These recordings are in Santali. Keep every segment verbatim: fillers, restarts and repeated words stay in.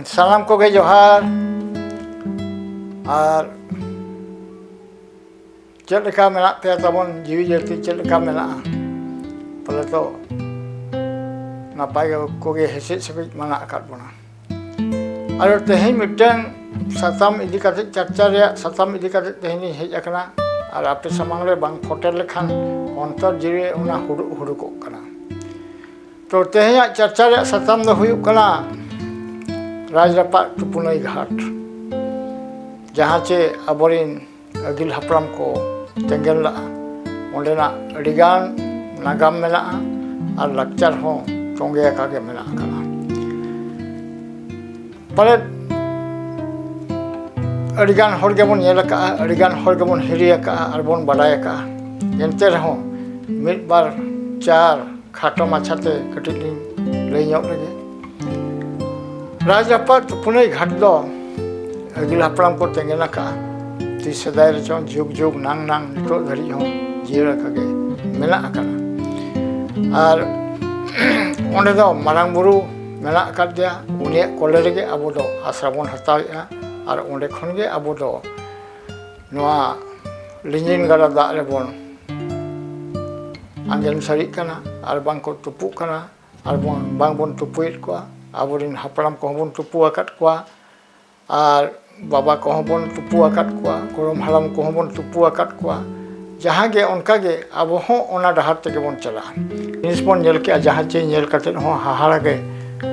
ᱥᱟᱱᱟᱢ ᱠᱚᱜᱮ ᱡᱚᱦᱟᱨ᱾ ᱟᱨ ᱪᱮᱫ ᱞᱮᱠᱟ ᱢᱮᱱᱟᱜ ᱯᱮᱭᱟ ᱛᱟᱵᱚᱱ? ᱡᱤᱣᱤ ᱡᱟᱹᱛᱤ ᱪᱮᱫ ᱞᱮᱠᱟ ᱢᱮᱱᱟᱜᱼᱟ? ᱯᱟᱞᱮ ᱛᱚ ᱱᱟᱯᱟᱭ ᱠᱚᱜᱮ ᱦᱮᱥᱮᱡ ᱥᱮᱠᱮᱡ ᱢᱮᱱᱟᱜ ᱟᱠᱟᱫ ᱵᱚᱱᱟ᱾ ᱟᱫᱚ ᱛᱮᱦᱮᱧ ᱢᱤᱫᱴᱟᱝ ᱥᱟᱛᱟᱢ ᱤᱫᱤ ᱠᱟᱛᱮ, ᱪᱟᱨᱪᱟ ᱨᱮᱭᱟᱜ ᱥᱟᱛᱟᱢ ᱤᱫᱤ ᱠᱟᱛᱮ ᱛᱮᱦᱮᱧ ᱞᱤᱧ ᱦᱮᱡ ᱟᱠᱟᱱᱟ ᱟᱨ ᱟᱯᱮ ᱥᱟᱢᱟᱝ ᱨᱮ ᱵᱟᱝ ᱯᱷᱚᱴᱮᱞ ᱞᱮᱠᱷᱟᱱ ᱚᱱᱛᱚᱨ ᱡᱤᱣᱤ ᱨᱮ ᱚᱱᱟ ᱦᱩᱰᱩᱜ ᱦᱩᱰᱩᱜᱚᱜ ᱠᱟᱱᱟ᱾ ᱛᱚ ᱛᱮᱦᱮᱧᱟᱜ ᱪᱟᱨᱪᱟ ᱨᱮᱭᱟᱜ ᱥᱟᱛᱟᱢ ᱫᱚ ᱦᱩᱭᱩᱜ ᱠᱟᱱᱟ ᱨᱟᱡᱽ ᱨᱟᱯᱟᱜ ᱛᱩᱯᱩᱱᱟᱹᱭ ᱜᱷᱟᱴ, ᱡᱟᱦᱟᱸ ᱪᱮ ᱟᱵᱚᱨᱮᱱ ᱟᱹᱜᱤᱞ ᱦᱟᱯᱲᱟᱢ ᱠᱚ ᱛᱮᱸᱜᱮᱱ ᱞᱟᱜᱼᱟ᱾ ᱚᱸᱰᱮᱱᱟᱜ ᱟᱹᱰᱤᱜᱟᱱ ᱱᱟᱜᱟᱢ ᱢᱮᱱᱟᱜᱼᱟ ᱟᱨ ᱞᱟᱠᱪᱟᱨ ᱦᱚᱸ ᱛᱚᱸᱜᱮ ᱟᱠᱟ ᱜᱮ ᱢᱮᱱᱟᱜ ᱟᱠᱟᱫᱟ᱾ ᱯᱟᱞᱮᱫ ᱟᱹᱰᱤᱜᱟᱱ ᱦᱚᱲ ᱜᱮᱵᱚᱱ ᱧᱮᱞ ᱟᱠᱟᱫᱼᱟ, ᱟᱹᱰᱤᱜᱟᱱ ᱦᱚᱲ ᱜᱮᱵᱚᱱ ᱦᱤᱨᱤ ᱟᱠᱟᱫᱼᱟ ᱟᱨ ᱵᱚᱱ ᱵᱟᱰᱟᱭ ᱟᱠᱟᱫᱼᱟ᱾ ᱮᱱᱛᱮ ᱨᱮᱦᱚᱸ ᱢᱤᱫ ᱵᱟᱨ ᱪᱟᱨ ᱠᱷᱟᱴᱚ ᱢᱟᱪᱷᱟᱛᱮ ᱠᱟᱹᱴᱤᱡ ᱞᱤᱧ ᱞᱟᱹᱭ ᱧᱚᱜ ᱞᱮᱜᱮ᱾ ᱨᱟᱡᱽ ᱨᱟᱯᱟᱜ ᱛᱩᱯᱩᱱᱟᱹᱭ ᱜᱷᱟᱴ ᱫᱚ ᱟᱹᱜᱤᱞ ᱦᱟᱯᱲᱟᱢ ᱠᱚ ᱛᱮᱸᱜᱮᱱ ᱟᱠᱟᱫᱼᱟ᱾ ᱛᱤᱥ ᱥᱮᱫᱟᱭ ᱨᱮᱪᱚᱝ ᱡᱩᱜᱽ ᱡᱩᱜᱽ ᱱᱟᱝ ᱱᱟᱝ ᱱᱤᱛᱚᱜ ᱫᱷᱟᱹᱨᱤᱡ ᱦᱚᱸ ᱡᱤᱭᱟᱹᱲ ᱟᱠᱟ ᱜᱮ ᱢᱮᱱᱟᱜ ᱟᱠᱟᱫᱟ᱾ ᱟᱨ ᱚᱸᱰᱮ ᱫᱚ ᱢᱟᱨᱟᱝ ᱵᱩᱨᱩ ᱢᱮᱱᱟᱜ ᱟᱠᱟᱫᱮᱭᱟ᱾ ᱩᱱᱤᱭᱟᱜ ᱠᱚᱞᱮ ᱨᱮᱜᱮ ᱟᱵᱚ ᱫᱚ ᱟᱥᱨᱟ ᱵᱚᱱ ᱦᱟᱛᱟᱣᱮᱫᱼᱟ ᱟᱨ ᱚᱸᱰᱮ ᱠᱷᱚᱱ ᱜᱮ ᱟᱵᱚ ᱫᱚ ᱱᱚᱣᱟ ᱞᱤᱸᱡᱤᱱ ᱜᱟᱰᱟ ᱫᱟᱜ ᱨᱮᱵᱚᱱ ᱟᱸᱡᱮᱫ ᱥᱟᱹᱨᱤᱜ ᱠᱟᱱᱟ ᱟᱨ ᱵᱟᱝ ᱠᱚ ᱛᱩᱯᱩᱜ ᱠᱟᱱᱟ ᱟᱨ ᱵᱚᱱ, ᱵᱟᱝ ᱵᱚᱱ ᱛᱩᱯᱩᱭᱮᱫ ᱠᱚᱣᱟ᱾ ᱟᱵᱚᱨᱮᱱ ᱦᱟᱯᱲᱟᱢ ᱠᱚᱦᱚᱸ ᱵᱚᱱ ᱛᱩᱯᱩ ᱟᱠᱟᱫ ᱠᱚᱣᱟ ᱟᱨ ᱵᱟᱵᱟ ᱠᱚᱦᱚᱸ ᱵᱚᱱ ᱛᱩᱯᱩ ᱟᱠᱟᱫ ᱠᱚᱣᱟ, ᱜᱚᱲᱚᱢ ᱦᱟᱲᱟᱢ ᱠᱚᱦᱚᱸ ᱵᱚᱱ ᱛᱩᱯᱩ ᱟᱠᱟᱫ ᱠᱚᱣᱟ᱾ ᱡᱟᱦᱟᱸ ᱜᱮ ᱚᱱᱠᱟ ᱜᱮ ᱟᱵᱚ ᱦᱚᱸ ᱚᱱᱟ ᱰᱟᱦᱟᱨ ᱛᱮᱜᱮ ᱵᱚᱱ ᱪᱟᱞᱟᱜᱼᱟ᱾ ᱡᱤᱱᱤᱥ ᱵᱚᱱ ᱧᱮᱞ ᱠᱮᱜᱼᱟ, ᱡᱟᱦᱟᱸ ᱪᱮ ᱧᱮᱞ ᱠᱟᱛᱮᱫ ᱦᱚᱸ ᱦᱟᱦᱟᱲᱟ ᱜᱮ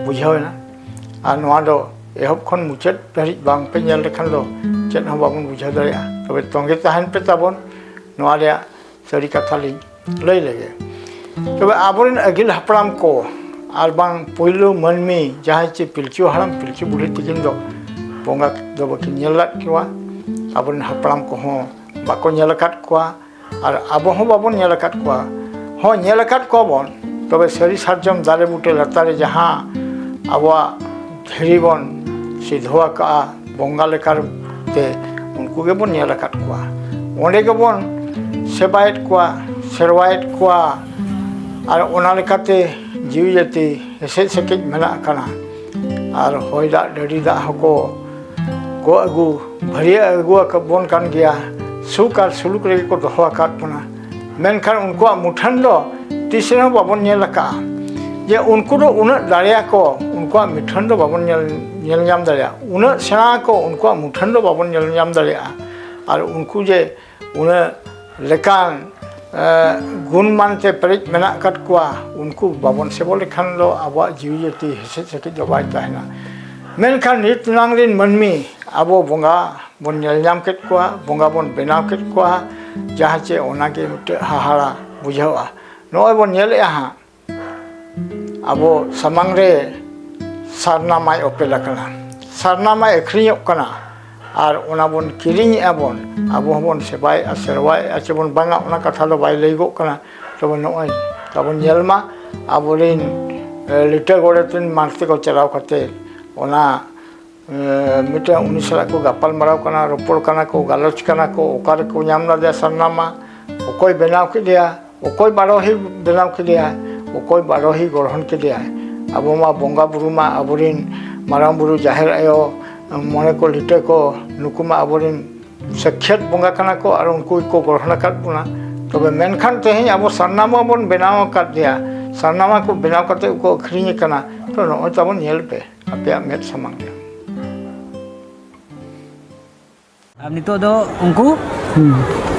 ᱵᱩᱡᱷᱟᱹᱣ ᱮᱱᱟ᱾ ᱟᱨ ᱱᱚᱣᱟ ᱫᱚ ᱮᱦᱚᱵ ᱠᱷᱚᱱ ᱢᱩᱪᱟᱹᱫ ᱫᱷᱟᱹᱨᱤᱡ ᱵᱟᱝ ᱯᱮ ᱧᱮᱞ ᱞᱮᱠᱷᱟᱱ ᱫᱚ ᱪᱮᱫ ᱦᱚᱸ ᱵᱟᱵᱚᱱ ᱵᱩᱡᱷᱟᱹᱣ ᱫᱟᱲᱮᱭᱟᱜᱼᱟ᱾ ᱛᱚᱵᱮ ᱛᱚᱸᱜᱮ ᱛᱟᱦᱮᱱ ᱯᱮ ᱛᱟᱵᱚᱱ ᱱᱚᱣᱟ ᱨᱮᱭᱟᱜ ᱥᱟᱹᱨᱤ ᱠᱟᱛᱷᱟ ᱞᱤᱧ ᱞᱟᱹᱭ ᱞᱮᱜᱮ᱾ ᱛᱚᱵᱮ ᱟᱵᱚᱨᱮᱱ ᱟᱹᱜᱤᱞ ᱦᱟᱯᱲᱟᱢ ᱠᱚ ᱟᱨ ᱵᱟᱝ ᱯᱳᱭᱞᱳ ᱢᱟᱹᱱᱢᱤ ᱡᱟᱦᱟᱸᱭ ᱪᱮ ᱯᱤᱞᱪᱩ ᱦᱟᱲᱟᱢ ᱯᱤᱞᱪᱩ ᱵᱩᱲᱦᱤ ᱛᱤᱠᱤᱱ ᱫᱚ ᱵᱚᱸᱜᱟ ᱫᱚ ᱵᱟᱹᱠᱤᱱ ᱧᱮᱞ ᱞᱮᱫ ᱠᱚᱣᱟ᱾ ᱟᱵᱚᱨᱮᱱ ᱦᱟᱯᱲᱟᱢ ᱠᱚᱦᱚᱸ ᱵᱟᱠᱚ ᱧᱮᱞ ᱟᱠᱟᱫ ᱠᱚᱣᱟ ᱟᱨ ᱟᱵᱚ ᱦᱚᱸ ᱵᱟᱵᱚᱱ ᱧᱮᱞ ᱟᱠᱟᱫ ᱠᱚᱣᱟ᱾ ᱦᱚᱸ, ᱧᱮᱞ ᱟᱠᱟᱫ ᱠᱚᱣᱟ ᱵᱚᱱ, ᱛᱚᱵᱮ ᱥᱟᱹᱨᱤ ᱥᱟᱨᱡᱚᱢ ᱫᱟᱨᱮ ᱵᱩᱴᱟᱹ ᱞᱟᱛᱟᱨ ᱨᱮ ᱡᱟᱦᱟᱸ ᱟᱵᱚᱣᱟᱜ ᱫᱷᱤᱨᱤ ᱵᱚᱱ ᱥᱤᱫᱷᱚ ᱟᱠᱟᱫᱼᱟ ᱵᱚᱸᱜᱟ ᱞᱮᱠᱟᱛᱮ, ᱩᱱᱠᱩ ᱜᱮᱵᱚᱱ ᱧᱮᱞ ᱟᱠᱟᱫ ᱠᱚᱣᱟ᱾ ᱚᱸᱰᱮ ᱜᱮᱵᱚᱱ ᱥᱮᱵᱟᱭᱮᱫ ᱠᱚᱣᱟ, ᱥᱮᱨᱣᱟᱭᱮᱫ ᱠᱚᱣᱟ᱾ ᱟᱨ ᱚᱱᱟ ᱞᱮᱠᱟᱛᱮ ᱡᱤᱣᱤ ᱡᱟᱹᱛᱤ ᱦᱮᱥᱮᱡ ᱥᱮᱠᱮᱡ ᱢᱮᱱᱟᱜ ᱟᱠᱟᱱᱟ᱾ ᱟᱨ ᱦᱚᱭ ᱫᱟᱜ ᱰᱟᱹᱰᱤ ᱫᱟᱜ ᱦᱚᱸᱠᱚ ᱠᱚ ᱟᱹᱜᱩ ᱵᱷᱟᱹᱨᱭᱟᱹ ᱟᱹᱜᱩ ᱟᱠᱟᱫ ᱵᱚᱱ ᱠᱟᱱ ᱜᱮᱭᱟ᱾ ᱥᱩᱠ ᱟᱨ ᱥᱩᱞᱩᱠ ᱨᱮᱜᱮ ᱠᱚ ᱫᱚᱦᱚ ᱟᱠᱟᱫ ᱵᱚᱱᱟ᱾ ᱢᱮᱱᱠᱷᱟᱱ ᱩᱱᱠᱩᱣᱟᱜ ᱢᱩᱴᱷᱟᱹᱱ ᱫᱚ ᱛᱤᱥ ᱨᱮᱦᱚᱸ ᱵᱟᱵᱚᱱ ᱧᱮᱞ ᱟᱠᱟᱫᱼᱟ᱾ ᱡᱮ ᱩᱱᱠᱩ ᱫᱚ ᱩᱱᱟᱹᱜ ᱫᱟᱲᱮᱭᱟᱠᱚ, ᱩᱱᱠᱩᱣᱟᱜ ᱢᱩᱴᱷᱟᱹᱱ ᱫᱚ ᱵᱟᱵᱚᱱ ᱧᱮᱞ, ᱧᱮᱞ ᱧᱟᱢ ᱫᱟᱲᱮᱭᱟᱜᱼᱟ᱾ ᱩᱱᱟᱹᱜ ᱥᱮᱬᱟ ᱟᱠᱚ, ᱩᱱᱠᱩᱣᱟᱜ ᱢᱩᱴᱷᱟᱹᱱ ᱫᱚ ᱵᱟᱵᱚᱱ ᱧᱮᱞ ᱧᱟᱢ ᱫᱟᱲᱮᱭᱟᱜᱼᱟ᱾ ᱟᱨ ᱩᱱᱠᱩ ᱡᱮ ᱩᱱᱟᱹᱜ ᱞᱮᱠᱟᱱ, ᱮ, ᱜᱩᱱ ᱢᱟᱱ ᱛᱮ ᱯᱮᱨᱮᱡ ᱢᱮᱱᱟᱜ ᱟᱠᱟᱫ ᱠᱚᱣᱟ, ᱩᱱᱠᱩ ᱵᱟᱵᱚᱱ ᱥᱮᱵᱟ ᱞᱮᱠᱷᱟᱱ ᱫᱚ ᱟᱵᱚᱣᱟᱜ ᱡᱤᱣᱤ ᱡᱟᱹᱛᱤ ᱦᱮᱥᱮᱡ ᱥᱮᱠᱮᱡ ᱫᱚ ᱵᱟᱭ ᱛᱟᱦᱮᱱᱟ᱾ ᱢᱮᱱᱠᱷᱟᱱ ᱱᱤᱛ ᱱᱟᱝ ᱨᱮᱱ ᱢᱟᱹᱱᱢᱤ ᱟᱵᱚ ᱵᱚᱸᱜᱟ ᱵᱚᱱ ᱧᱮᱞ ᱧᱟᱢ ᱠᱮᱫ ᱠᱚᱣᱟ, ᱵᱚᱸᱜᱟ ᱵᱚᱱ ᱵᱮᱱᱟᱣ ᱠᱮᱫ ᱠᱚᱣᱟ, ᱡᱟᱦᱟᱸ ᱪᱮ ᱚᱱᱟᱜᱮ ᱢᱤᱫᱴᱮᱡ ᱦᱟᱦᱟᱲᱟ ᱵᱩᱡᱷᱟᱹᱜᱼᱟ᱾ ᱱᱚᱜᱼᱚᱭ ᱵᱚᱱ ᱧᱮᱞᱮᱜᱼᱟ ᱦᱟᱸᱜ, ᱟᱵᱚ ᱥᱟᱢᱟᱝ ᱨᱮ ᱥᱟᱨᱱᱟ ᱢᱟᱭ ᱚᱯᱮᱞ ᱟᱠᱟᱱᱟ, ᱥᱟᱨᱱᱟ ᱢᱟᱭ ᱟᱹᱠᱷᱨᱤᱧᱚᱜ ᱠᱟᱱᱟ, ᱟᱨ ᱚᱱᱟ ᱵᱚᱱ ᱠᱤᱨᱤᱧᱮᱜᱼᱟ ᱵᱚᱱ, ᱟᱵᱚ ᱦᱚᱸᱵᱚᱱ ᱥᱮᱵᱟᱭᱮᱜᱼᱟ, ᱥᱮᱨᱣᱟᱭᱮᱜᱼᱟ ᱪᱮᱵᱚᱱ ᱵᱟᱝᱟ, ᱚᱱᱟ ᱠᱟᱛᱷᱟ ᱫᱚ ᱵᱟᱭ ᱞᱟᱹᱭᱚᱜᱚᱜ ᱠᱟᱱᱟ᱾ ᱛᱚᱵᱮ ᱱᱚᱜᱼᱚᱭ ᱛᱟᱵᱚᱱ ᱧᱮᱞ ᱢᱟ, ᱟᱵᱚᱨᱮᱱ, ᱮ, ᱞᱤᱴᱟᱹ ᱜᱚᱰᱮᱛ ᱨᱮᱱ ᱢᱟᱱ ᱛᱮᱠᱚ ᱪᱟᱞᱟᱣ ᱠᱟᱛᱮ ᱚᱱᱟ ᱮᱸ, ᱢᱤᱫᱴᱟᱝ ᱩᱱᱤ ᱥᱟᱞᱟᱜ ᱠᱚ ᱜᱟᱯᱟᱞ ᱢᱟᱨᱟᱣ ᱠᱟᱱᱟ, ᱨᱚᱯᱚᱲ ᱠᱟᱱᱟ ᱠᱚ, ᱜᱟᱞᱚᱪ ᱠᱟᱱᱟ ᱠᱚ, ᱚᱠᱟ ᱨᱮᱠᱚ ᱧᱟᱢ ᱞᱮᱫᱮᱭᱟ ᱥᱟᱨᱱᱟ ᱢᱟ, ᱚᱠᱚᱭ ᱵᱮᱱᱟᱣ ᱠᱮᱫᱮᱭᱟ, ᱚᱠᱚᱭ ᱵᱟᱰᱚᱦᱤ ᱵᱮᱱᱟᱣ ᱠᱮᱫᱮᱭᱟ, ᱚᱠᱚᱭ ᱵᱟᱰᱚᱦᱤ ᱜᱚᱲᱦᱚᱱ ᱠᱮᱫᱮᱭᱟ᱾ ᱟᱵᱚ ᱢᱟ ᱵᱚᱸᱜᱟ ᱵᱩᱨᱩ ᱢᱟ ᱟᱵᱚᱨᱮᱱ ᱢᱟᱨᱟᱝ ᱵᱩᱨᱩ, ᱡᱟᱦᱮᱨ ᱟᱭᱳ, ᱢᱚᱬᱮ ᱠᱚ ᱞᱤᱴᱟᱹ ᱠᱚ, ᱱᱩᱠᱩ ᱢᱟ ᱟᱵᱚᱨᱮᱱ ᱥᱟᱹᱠᱷᱭᱟᱹᱛ ᱵᱚᱸᱜᱟ ᱠᱟᱱᱟ ᱠᱚ ᱟᱨ ᱩᱱᱠᱩ ᱜᱮᱠᱚ ᱜᱚᱲᱦᱚᱱ ᱟᱠᱟᱫ ᱵᱚᱱᱟ᱾ ᱛᱚᱵᱮ ᱢᱮᱱᱠᱷᱟᱱ ᱛᱮᱦᱮᱧ ᱟᱵᱚ ᱥᱟᱨᱱᱟ ᱢᱟ ᱵᱚᱱ ᱵᱮᱱᱟᱣ ᱟᱠᱟᱫ ᱜᱮᱭᱟ, ᱥᱟᱨᱱᱟ ᱢᱟ ᱠᱚ ᱵᱮᱱᱟᱣ ᱠᱟᱛᱮ ᱠᱚ ᱟᱹᱠᱷᱨᱤᱧ ᱟᱠᱟᱱᱟ᱾ ᱛᱚ ᱱᱚᱜᱼᱚᱭ ᱛᱟᱵᱚᱱ ᱧᱮᱞ ᱯᱮ᱾ ᱟᱯᱮᱭᱟᱜ ᱢᱮᱫ ᱥᱟᱢᱟᱝ ᱨᱮ᱾ ᱟᱨ ᱱᱤᱛᱚᱜ ᱫᱚ ᱩᱱᱠᱩ ᱦᱩᱸ᱾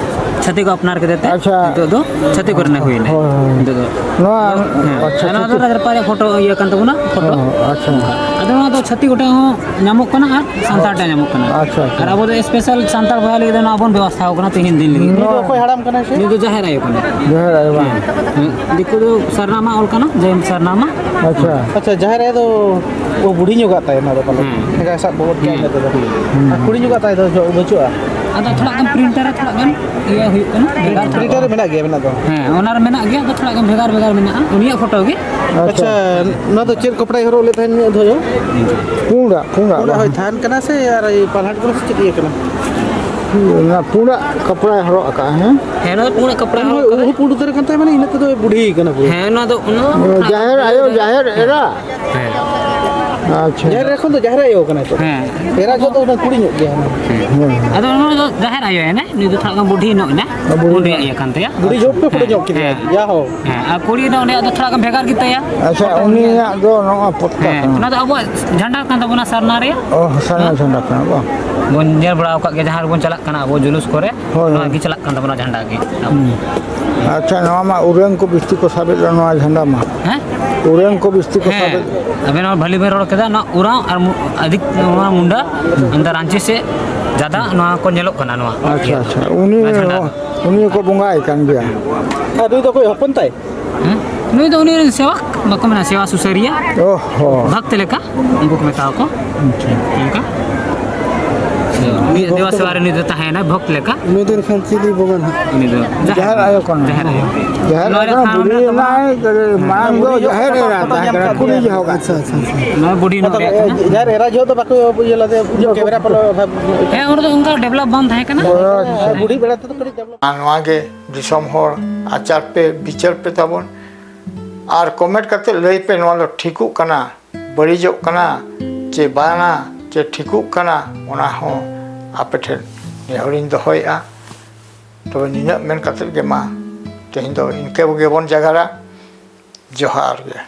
ᱪᱷᱟᱹᱛᱤᱠ ᱠᱚ ᱟᱯᱱᱟᱨ ᱠᱮᱫᱮ ᱛᱮ ᱟᱪᱪᱷᱟ᱾ ᱱᱤᱛᱚᱜ ᱫᱚ ᱪᱷᱟᱹᱛᱤᱠ ᱠᱚᱨᱮᱱᱟᱜ ᱦᱩᱭᱱᱟ᱾ ᱦᱳᱭ, ᱦᱳᱭ᱾ ᱱᱤᱛᱚᱜ ᱫᱚ ᱱᱚᱣᱟ ᱦᱮᱸ᱾ ᱟᱪᱪᱷᱟ, ᱟᱨ ᱱᱚᱣᱟ ᱫᱚ ᱪᱷᱟᱹᱛᱤᱠ᱾ ᱨᱟᱡᱽᱨᱟᱯᱟ ᱨᱮᱭᱟᱜ ᱯᱷᱳᱴᱳ ᱤᱭᱟᱹ ᱠᱟᱱ ᱛᱟᱵᱚᱱᱟ, ᱯᱷᱳᱴᱳ᱾ ᱦᱚᱸ, ᱟᱪᱪᱷᱟ᱾ ᱟᱫᱚ ᱱᱚᱣᱟ ᱫᱚ ᱪᱷᱟᱹᱛᱤᱠ ᱠᱚᱴᱷᱮᱱ ᱦᱚᱸ ᱧᱟᱢᱚᱜ ᱠᱟᱱᱟ ᱟᱨ ᱥᱟᱱᱛᱟᱲ ᱴᱷᱮᱱ ᱧᱟᱢᱚᱜ ᱠᱟᱱᱟ᱾ ᱟᱪᱪᱷᱟ, ᱟᱪᱪᱷᱟ᱾ ᱟᱨ ᱟᱵᱚ ᱫᱚ ᱥᱯᱮᱥᱟᱞ ᱥᱟᱱᱛᱟᱲ ᱵᱚᱭᱦᱟ ᱞᱟᱹᱜᱤᱫ ᱫᱚ ᱱᱚᱣᱟ ᱵᱚᱱ ᱵᱮᱵᱚᱥᱛᱷᱟ ᱟᱠᱟᱱᱟ ᱛᱮᱦᱮᱧ ᱫᱤᱱ ᱞᱟᱹᱜᱤᱫ᱾ ᱱᱩᱭ ᱫᱚ ᱚᱠᱚᱭ ᱦᱟᱲᱟᱢ ᱠᱟᱱᱟᱭ ᱥᱮ? ᱱᱩᱭ ᱫᱚ ᱡᱟᱦᱮᱨ ᱟᱭᱳ ᱠᱟᱱᱟᱭ᱾ ᱡᱟᱦᱮᱨ ᱟᱭᱳ ᱵᱟᱝ? ᱦᱮᱸ᱾ ᱦᱮᱸ᱾ ᱫᱤᱠᱩ ᱫᱚ ᱥᱟᱨᱱᱟ ᱢᱟ ᱚᱞ ᱠᱟᱱᱟ, ᱡᱮ ᱥᱟᱨᱱᱟ ᱢᱟ᱾ ᱟᱪᱪᱷᱟ᱾ ᱟᱪᱪᱷᱟ, ᱡᱟᱦᱮᱨ ᱟᱭᱳ ᱫᱚ ᱵᱩᱲᱦᱤ ᱧᱚᱜᱟᱜ ᱛᱟᱭ ᱚᱱᱟ ᱫᱚ ᱯᱟᱞᱮ᱾ ᱦᱮᱸ᱾ ᱮᱱᱠᱷᱟᱱ ᱥᱟᱵ ᱵᱚᱦᱚᱜ ᱦᱮᱸ᱾ ᱠᱟᱜ ᱢᱮ ᱛᱚᱵᱮ᱾ ᱦᱮᱸ᱾ ᱟᱨ ᱠᱩᱲᱤ ᱧᱚᱜᱟᱜ ᱛᱟᱭ ᱫᱚ ᱡᱚ-, ᱵᱟᱹᱪᱩᱜᱼᱟ? ᱟᱫᱚ ᱛᱷᱚᱲᱟ ᱜᱟᱱ ᱯᱨᱤᱱᱴᱟᱨ ᱨᱮ ᱛᱷᱚᱲᱟ ᱜᱟᱱ ᱤᱭᱟᱹ ᱦᱩᱭᱩᱜ ᱠᱟᱱᱟ, ᱵᱷᱮᱜᱟᱨ ᱛᱷᱚᱲᱟ ᱯᱨᱤᱱᱴᱟᱨ ᱨᱮ ᱜᱟᱱ᱾ ᱢᱮᱱᱟᱜ ᱜᱮᱭᱟ, ᱢᱮᱱᱟᱜ ᱫᱚ᱾ ᱦᱮᱸ, ᱚᱱᱟ ᱨᱮ ᱢᱮᱱᱟᱜ ᱜᱮᱭᱟ, ᱟᱫᱚ ᱛᱷᱚᱲᱟ ᱜᱟᱱ ᱵᱷᱮᱜᱟᱨ ᱵᱷᱮᱜᱟᱨ ᱢᱮᱱᱟᱜᱼᱟ ᱩᱱᱤᱭᱟᱜ ᱯᱷᱳᱴᱳ ᱜᱮ᱾ ᱟᱪᱪᱷᱟ, ᱱᱚᱣᱟ ᱫᱚ ᱪᱮᱫ ᱠᱚᱯᱲᱟᱭ ᱦᱚᱨᱚᱜ ᱞᱮᱫ ᱛᱟᱦᱮᱸᱫ ᱢᱤᱫ ᱫᱷᱟᱣ? ᱯᱩᱸᱰᱟᱜ, ᱯᱩᱸᱰᱟᱜ ᱯᱩᱸᱰᱟᱜ ᱵᱟᱝ᱾ ᱦᱳᱭ ᱛᱟᱦᱮᱱ ᱠᱟᱱᱟ ᱥᱮ ᱟᱨ ᱯᱟᱞᱦᱟᱴ ᱠᱚᱨᱮ ᱥᱮ ᱪᱮᱫ ᱤᱭᱟᱹ ᱠᱟᱱᱟ? ᱚᱱᱟ ᱯᱩᱸᱰᱟᱜ ᱠᱟᱯᱲᱟᱭ ᱦᱚᱨᱚᱜ ᱟᱠᱟᱫᱼᱟ, ᱦᱮᱸ? ᱦᱮᱸ, ᱱᱚᱣᱟ ᱫᱚ ᱯᱩᱸᱰᱟᱜ ᱠᱟᱯᱲᱟ ᱦᱚᱨᱚᱜ ᱠᱟᱫᱟᱭ᱾ ᱩᱱᱠᱩ ᱯᱩᱸᱰ ᱩᱛᱟᱹᱨ ᱠᱟᱱ ᱛᱟᱭ ᱢᱟᱱᱮ ᱤᱱᱟᱹ ᱛᱮᱫᱚ ᱵᱩᱰᱷᱤ ᱠᱟᱱᱟ ᱯᱩᱨᱟᱹ᱾ ᱦᱮᱸ, ᱱᱚᱣᱟ ᱫᱚ ᱚᱱᱟ ᱚ, ᱡᱟᱦᱮᱨ ᱟᱭᱳ, ᱡᱟᱦᱮᱨ ᱮᱨᱟ? ᱦᱮᱸ᱾ ᱟᱪᱪᱷᱟ᱾ ᱡᱟᱦᱮᱨ ᱮᱨᱟ ᱠᱷᱚᱱ ᱫᱚ ᱡᱟᱦᱮᱨ ᱟᱭᱳ ᱠᱟᱱᱟᱭ ᱛᱚ᱾ ᱦᱮᱸ᱾ ᱮᱨᱟ ᱡᱚᱦᱚᱜ ᱫᱚ ᱩᱱᱟᱹᱜ ᱠᱩᱲᱤ ᱧᱚᱜ ᱜᱮᱭᱟ ᱦᱩᱱᱟᱹᱝ᱾ ᱦᱮᱸ᱾ ᱟᱫᱚ ᱱᱩᱭ ᱫᱚ ᱡᱟᱦᱮᱨ ᱟᱭᱳ ᱮᱱᱟᱭ, ᱱᱩᱭ ᱫᱚ ᱛᱷᱚᱲᱟ ᱜᱟᱱ ᱵᱩᱰᱷᱤ ᱧᱚᱜ ᱮᱱᱟᱭ᱾ ᱵᱩᱰᱷᱤ ᱵᱩᱰᱷᱤ ᱧᱚᱜ᱾ ᱤᱭᱟᱹ ᱠᱟᱱ ᱛᱟᱭᱟ᱾ ᱵᱩᱰᱷᱤ ᱡᱚᱦᱚᱜ ᱯᱮ ᱠᱩᱲᱤ ᱧᱚᱜ ᱠᱮᱫᱮᱭᱟ᱾ ᱦᱮᱸ᱾ ᱭᱟ ᱦᱳ᱾ ᱦᱮᱸ, ᱟᱨ ᱠᱩᱲᱤ ᱫᱚ ᱩᱱᱤᱭᱟᱜ ᱫᱚ ᱛᱷᱚᱲᱟ ᱜᱟᱱ ᱵᱷᱮᱜᱟᱨ ᱜᱮᱛᱟᱭᱟ᱾ ᱟᱪᱪᱷᱟ, ᱩᱱᱤᱭᱟᱜ ᱫᱚ ᱱᱚᱣᱟ ᱯᱚᱛᱠᱟ ᱦᱮᱸ, ᱠᱟᱱᱟ᱾ ᱚᱱᱟ ᱫᱚ ᱟᱵᱚᱣᱟᱜ ᱡᱷᱟᱱᱰᱟ ᱠᱟᱱ ᱛᱟᱵᱚᱱᱟ, ᱥᱟᱨᱱᱟ ᱨᱮᱭᱟᱜ᱾ ᱚ, ᱥᱟᱨᱱᱟ ᱦᱮᱸ? ᱡᱷᱟᱱᱰᱟ ᱠᱟᱱᱟ ᱵᱟᱝ? ᱵᱚᱱ ᱧᱮᱞ ᱵᱟᱲᱟ ᱟᱠᱟᱫ ᱜᱮᱭᱟ, ᱡᱟᱦᱟᱸ ᱨᱮᱵᱚᱱ ᱪᱟᱞᱟᱜ ᱠᱟᱱᱟ ᱟᱵᱚ ᱡᱩᱞᱩᱥ ᱠᱚᱨᱮ, ᱦᱳᱭ, ᱱᱚᱣᱟ ᱦᱳᱭ᱾ ᱜᱮ ᱪᱟᱞᱟᱜ ᱠᱟᱱ ᱛᱟᱵᱚᱱᱟ ᱡᱷᱟᱱᱰᱟ ᱜᱮ᱾ ᱦᱩᱸ᱾ ᱟᱪᱪᱷᱟ, ᱱᱚᱣᱟ ᱢᱟ ᱩᱨᱟᱹᱝ ᱠᱚ ᱵᱤᱥᱛᱤ ᱠᱚ ᱥᱟᱵᱮᱫ ᱫᱚ ᱱᱚᱣᱟ ᱡᱷᱟᱱᱰᱟ ᱢᱟ᱾ ᱦᱮᱸ? ᱩᱨᱟᱹᱝ ᱠᱚ ᱵᱤᱥᱛᱤ ᱠᱚ ᱦᱮᱸ, ᱥᱟᱵᱮᱫ᱾ ᱟᱵᱮᱱ ᱦᱚᱸ ᱵᱷᱟᱞᱤ ᱵᱮᱱ ᱨᱚᱲ ᱠᱮᱫᱟ, ᱱᱚᱣᱟ ᱩᱨᱟᱝ ᱟᱨ ᱢᱩ-, ᱟᱹᱫᱤᱠ-, ᱱᱚᱣᱟ ᱢᱩᱱᱰᱟ, ᱚᱱᱛᱮ ᱨᱟᱸᱪᱤ ᱥᱮᱫ ᱡᱟᱫᱟ ᱱᱚᱣᱟ ᱠᱚ ᱧᱮᱞᱚᱜ ᱠᱟᱱᱟ, ᱱᱚᱣᱟ ᱟᱪᱪᱷᱟ, ᱤᱭᱟᱹ ᱫᱚ᱾ ᱟᱪᱪᱷᱟ, ᱩᱱᱤ ᱱᱚᱣᱟ ᱡᱷᱟᱱᱰᱟ ᱦᱚᱸ, ᱫᱚ᱾ ᱩᱱᱤ ᱦᱚᱸᱠᱚ ᱵᱚᱸᱜᱟᱭ ᱠᱟᱱ ᱜᱮᱭᱟ᱾ ᱟᱨ ᱱᱩᱭ ᱫᱚ ᱚᱠᱚᱭ ᱦᱚᱯᱚᱱ ᱛᱟᱭ? ᱦᱮᱸ? ᱱᱩᱭ ᱫᱚ ᱩᱱᱤ ᱨᱮᱱ ᱥᱮᱣᱟ, ᱵᱟᱠᱚ ᱢᱮᱱᱟ, ᱥᱮᱣᱟ ᱥᱩᱥᱟᱹᱨᱤᱭᱟᱹ, ᱚ ᱦᱚᱸ᱾ ᱵᱷᱚᱠᱛ ᱞᱮᱠᱟ, ᱩᱱᱠᱩ ᱠᱚ ᱢᱮᱛᱟᱣ ᱠᱚ᱾ ᱟᱪᱪᱷᱟ᱾ ᱚᱱᱠᱟ᱾ ᱩᱱᱤ ᱫᱮᱵᱟ ᱵᱷᱚᱠᱛ ᱥᱮᱵᱟ ᱨᱮ ᱱᱩᱭ ᱫᱚ ᱛᱟᱦᱮᱸᱭᱮᱱᱟ, ᱵᱷᱚᱠᱛ ᱞᱮᱠᱟ᱾ ᱩᱱᱤ ᱫᱚ ᱮᱱᱠᱷᱟᱱ ᱪᱤᱞᱤ ᱵᱚᱸᱜᱟ ᱱᱟᱦᱟᱜ? ᱩᱱᱤ ᱫᱚ ᱡᱟᱦᱮᱨ ᱟᱭᱳ ᱠᱟᱱᱟ᱾ ᱡᱟᱦᱮᱨ ᱟᱭᱳ᱾ ᱡᱟᱦᱮᱨ ᱱᱚᱣᱟ ᱟᱭᱳ ᱨᱮ ᱠᱟᱱᱟ, ᱛᱷᱟᱱ ᱵᱩᱰᱷᱤ ᱢᱮᱱᱟᱜ ᱮᱱᱟᱭ, ᱛᱟᱵᱚᱱᱟ᱾ ᱢᱟᱲᱟᱝ ᱫᱚ ᱡᱟᱦᱮᱨ ᱮᱨᱟ ᱛᱟᱦᱮᱸ ᱠᱟᱱᱟ, ᱠᱩᱲᱤ ᱡᱚᱦᱚᱜᱟᱜ᱾ ᱟᱪᱪᱷᱟ, ᱟᱪᱪᱷᱟ, ᱟᱪᱪᱷᱟ᱾ ᱱᱚᱣᱟ ᱵᱩᱰᱷᱤ ᱱᱚᱰᱮ ᱠᱟᱱᱟ᱾ ᱡᱟᱦᱮᱨ ᱮᱨᱟ ᱡᱚᱦᱚᱜ ᱫᱚ ᱵᱟᱠᱚ ᱤᱭᱟᱹ ᱞᱮᱫᱮ, ᱯᱩᱡᱟᱹ ᱠᱮᱢᱮᱨᱟ ᱠᱚ ᱵᱷᱟᱵ-, ᱦᱮᱸ, ᱩᱱ ᱫᱚ ᱚᱱᱠᱟ ᱰᱮᱵᱷᱞᱚᱯ ᱵᱟᱝ ᱛᱟᱦᱮᱸ ᱠᱟᱱᱟ᱾ ᱚ, ᱟᱪᱪᱷᱟ᱾ ᱵᱩᱰᱷᱤ ᱵᱮᱲᱟ ᱛᱮᱫᱚ ᱠᱟᱹᱴᱤᱡ ᱰᱮᱵᱷᱞᱚᱯ᱾ ᱟᱨ ᱱᱚᱣᱟ ᱜᱮ ᱫᱤᱥᱚᱢ ᱦᱚᱲ, ᱟᱪᱟᱨ ᱯᱮ, ᱵᱤᱪᱟᱹᱨ ᱯᱮ ᱛᱟᱵᱚᱱ᱾ ᱟᱨ ᱠᱚᱢᱮᱱᱴ ᱠᱟᱛᱮ ᱞᱟᱹᱭ ᱯᱮ, ᱱᱚᱣᱟ ᱫᱚ ᱴᱷᱤᱠᱚᱜ ᱠᱟᱱᱟ, ᱵᱟᱹᱲᱤᱡᱚᱜ ᱠᱟᱱᱟ ᱪᱮ ᱵᱟᱝᱟ, ᱪᱮ ᱴᱷᱤᱠᱚᱜ ᱠᱟᱱᱟ, ᱚᱱᱟ ᱦᱚᱸ ᱟᱯᱮ ᱴᱷᱮᱱ ᱱᱮᱦᱚᱨᱤᱧ ᱫᱚᱦᱚᱭᱮᱫᱼᱟ᱾ ᱛᱚᱵᱮ ᱱᱤᱱᱟᱹᱜ ᱢᱮᱱ ᱠᱟᱛᱮ ᱜᱮ ᱢᱟ ᱛᱮᱦᱮᱧ ᱫᱚ ᱤᱱᱠᱟᱹ ᱜᱮᱵᱚᱱ ᱡᱟᱜᱟᱲᱟ᱾ ᱡᱚᱦᱟᱨ ᱜᱮ᱾